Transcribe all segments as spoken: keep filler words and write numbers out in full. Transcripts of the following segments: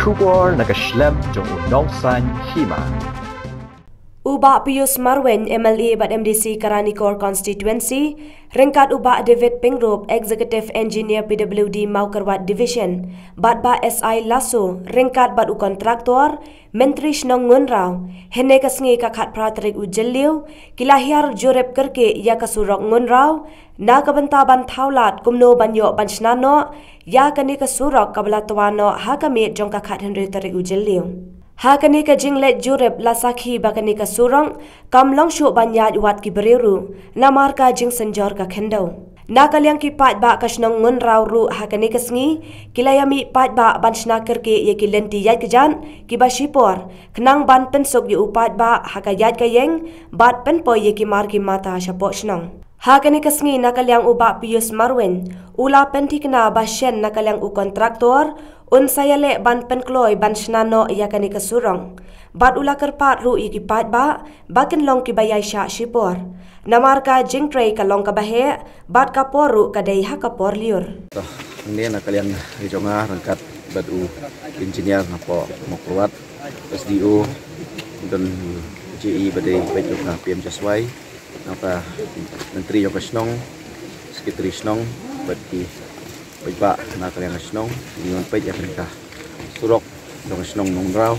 Khubor na ka shlem jong u nongsan hima. U Bah Pius Marwein, M L A bad M D C ka Ranikor Constituency, ryngkat u Bah David Pyngrope, Executive Engineer P W D Mawkyrwat Division, bad Bah S I Lasso, ryngkat bad u kontraktor, Myntri Shnong Ngunraw, hynne ka sngi ka khatphra tarik u Jylliew, ki la hiar jurip kyrkieh ïa ka surok Ngunraw, na ka bynta ban thaw lad kumno ban ïoh ban shna noh ïa kane ka surok kaba la twa noh ha ka miet jong ka khathynriew tarik u Jylliew. Ha kane ka jingleit jurip la sakhi ba kane ka surok kam long shuh ban ïaid wat ki briew ruh, namar ka jingsynjor ka khyndew. Na ka liang ki paidbah ka shnong Ngunraw ruh ha kane ka sngi, ki la ïa mih paidbah ban shna kyrkieh ïa ki lynti ïaid kjat kiba shipor, khnang ban pynsuk ïa u paidbah ha ka ïaid ka ïeng, bad pynpoi ïa ki mar ki mata shapoh shnong. Ha kane ka sngi na ka liang u Bah Pius Marwein, u la pynthikna ba shen na ka liang u kontraktor, un sa ïaleh ban pynkloi ban shna noh ïa kane ka surok. Bad u la kyrpad ruh ïa ki paidbah, ba kin long kiba ïaishah shipor. Namar ka jingtrei ka long kaba heh, bad ka por ruh ka dei ha ka por lyiur. Toh, hangne na ka liang ka jong nga ryngkat bad u engineer napoh Mawkyrwat, S D O, don J E ba dei peit jong ka P M J S Y, nangta myntri jong ka shnong, secretary shnong, bad ki paidbah na ka liang ka shnong, ngi wan peit ïa kane ka surok jong ka shnong Ngunraw.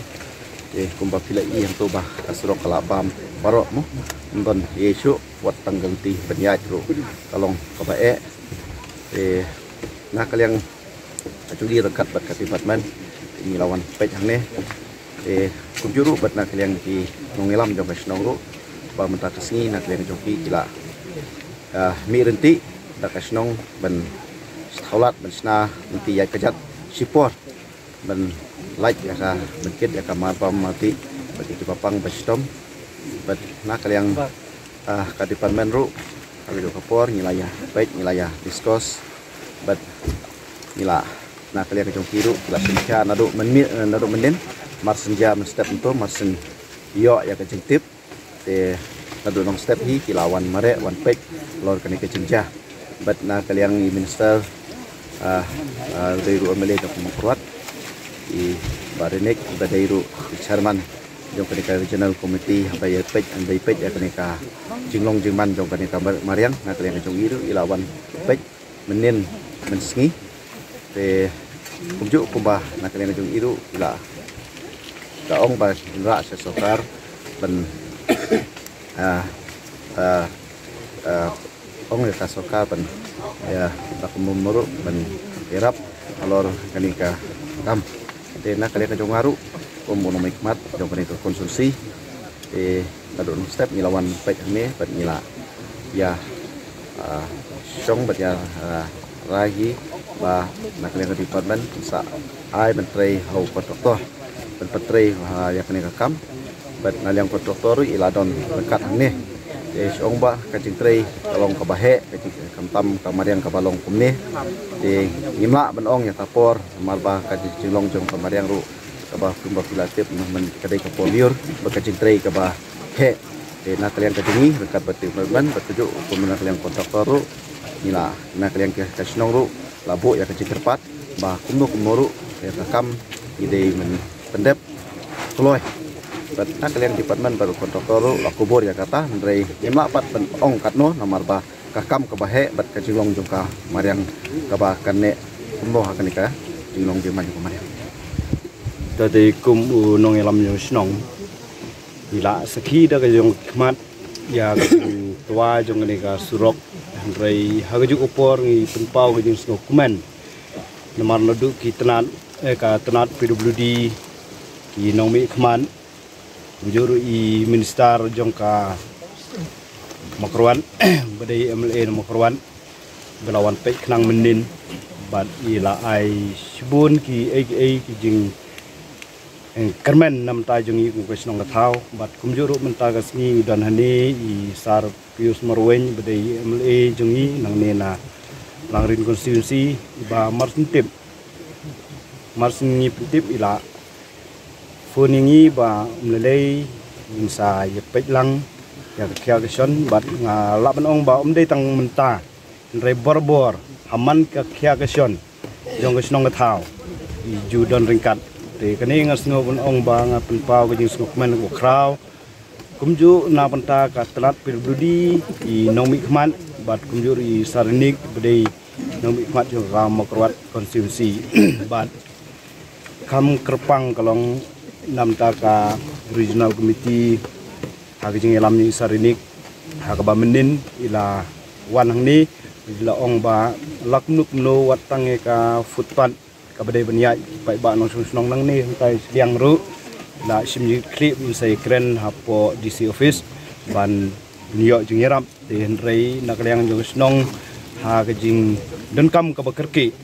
Te kumba phi la i hangto ba ka surok ka la bam baroh mo. Ym don ei ei shuh, wat tang ka lynti ban ïaid ruh ka long kaba eh. Te na ka liang ka jong ngi ryngkat bad ka department, ngi la wan peit hangne. Te kumjuh ruh bad na ka liang ki nongïalam jong ka shnong ruh, ba mynta ka sngi na ka liang jong ki ki la, ah, mih ryntih da ka shnong ban thaw lad ban shna lynti ïaid kjat shipor, ban lait ïa ka, ban kit ïa ka mar bam mar tih bad ïa kiba pang ba shitom. Bad na ka liang, ah, ka department ruh, ha kajuh ka por ngi la ïa peit, ngi la ïa discuss, bad ngi la, na ka liang ka jong ki ruh ki la synshar naduh mynmi-, naduh mynnin, mar syn jia mynstep hangto, mar syn ïoh ïa ka jingtip. Te naduh nongstep hi ki la wan mareh, wan peit halor kane ka jingjia. Bad na ka liang i minister, ah, ah, dei ruh M L A jong ka Mawkyrwat, i Bah Rynïeng, ba dei ruh i chairman jong kane ka regional committee, haba ïa peit, haba ïa peit ïa kane ka jinglong jingman jong kane ka mar-, mariang, na ka liang ka jong i ruh i la wan peit mynnin mynsngi. Te kumjuh kumba na ka liang ka jong i ruh i la, ka ong ba kin rah sha sorkar ban, ah, ah, ah, ong ïa ka sorkar ban, ïa, ba kumno ruh ban ïarap halor kane ka kam. Te na ka liang ka jong nga ruh kum u nongmihkhmat jong kane ka constituency, te naduh nongstep ngi la wan peit hangne bad ngi la ïa, ah, shong bad ïa, ah, rai hi ba na ka liang ka department sa ai ban trei ha u kontraktor ban pyntrei, ah, ïa kane ka kam. Bad na liang kontraktor ruh i la don ryngkat hangne. Te shong ba ka jingtrei ka long kaba heh, ka jing-, khamtam ka mariang kaba long kumne. Te ngim lah ban ong ïa ka por, namar ba ka jinglong jong ka mariang ruh kaba kumba phi la tip, na man ka dei ka por lyiur, ba ka jingtrei kaba heh. Te na ka liang ka jong ngi ryngkat bad department, bad kumjuh kum na ka liang kontraktor ruh, ngi la, na ka liang ka, ka shnong ruh la buh ïa ka jingkyrpad ba kumno kumno ruh ïa ka kam ngi dei ban pyndep kloi. Bad na ka liang department bad kontraktor ruh la kubur ïa kata, hynrei ngim lah pat ban ong katno, namar ba ka kam kaba heh bad ka jinglong jong ka mariang kaba kan neh kumno ha kane ka jinglong jingman jong ka mariang. Te dei kum u nongïalam jong shnong, ngi la sakhi da ka jong khmat ïa ka jingtwa jong kane ka surok, hynrei ha kajuh ka por ngi pynpaw ka jingsngewkmen. Namar naduh ki tnat, eh, ka tnat P W D, ki nongmihkhmat, kumjuh ruh i minister jong ka Mawkyrwat, ba dei M L A na Mawkyrwat, ba la wan peit khnang mynnin, bad i la ai shibun kiei kiei ki jing, eh, kyrmen na bynta jong ngi kum ka shnong ka thaw, bad kumjuh ruh mynta ka sngi don hangne i Sir Pius Marwein ba dei M L A jong ngi nangne na Langrin constituency, ba mar syn tip, mar syn ngi pyntip i la phone ïa ngi ba um lei lei ngin sa ïa peit lang ïa ka khia ka shon, bad nga lah ban ong ba um dei tang mynta, hynrei bor bor ha man ka khia ka shon jong ka shnong ka thaw i ju don ryngkat Te kane nga sngew ban ong ba nga pynpaw ka jingsngewkmen ka khraw. Kumjuh na bynta ka tnat P W D, i nongmihkhmat bad kumjuh i Sarinik ba dei nongmihkhmat jong ka Mawkyrwat constituency. Bad kam kyrpang ka long na bynta ka regional committee ha ka jingïalam i Sarinik ha kaba mynnin i la wan hangne, i la ong ba la kumno kumno wat tang ïa ka footpath kaba dei ban ïaid paidbah nongshong shnong nangne hangtai shiliang ruh. La shim jingkhlieh ban sa ïakren hapoh D C office ban ïoh jingïarap. Te hynrei na ka liang jong ka shnong ha ka jingdonkam kaba kyrkieh,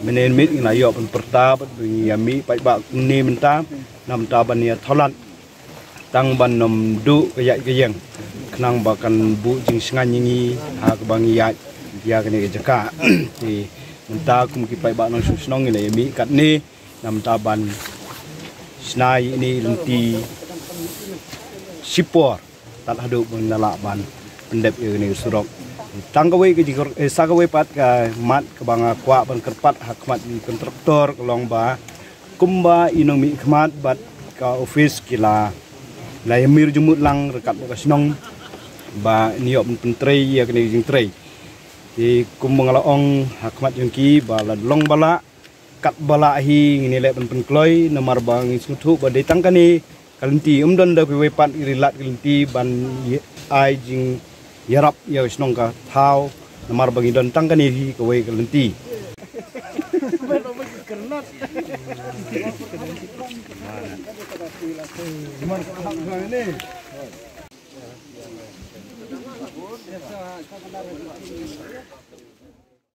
mynne mynmiet ngi la ïoh ban pyrta bad ban ïa mih paidbah kumne mynta na bynta ban ïa tholat tang ban ym duh ka ïaid ka ïeng, khnang ba kan buh jingshngaiñ ïa ngi ha kaba ngi ïaid ïa kane ka jaka. Te mynta kum ki paidbah nongshong shnong ngi la ïa mih katne na bynta ban shna ïa ine i lynti shipor tad haduh ban da lah ban pyndep ïa kane ka surok. Tang kawei ka jingkor, eh, sa kawei pat ka mat kaba nga kwah ban kyrpad ha khmat ki kontraktor ka long ba kumba i nongmihkhmat bad ka office ki la, la ïa mir jingmut lang ryngkat bad ka shnong ba ngi ïoh ban pyntrei ïa kane ka jingtrei. Te kumba nga la ong ha khmat jong ki ba la long ba lah, kat ba lah hi ngin ïa leh ban pynkloi namar ba ngi sngewthuh ba dei tang kane ka lynti, ym don da kiwei pat ki ri lad ki lynti ban ïa, ai jingïarap ïa ka shnong ka thaw namar ba ngi don tang kane hi kawei ka lynti.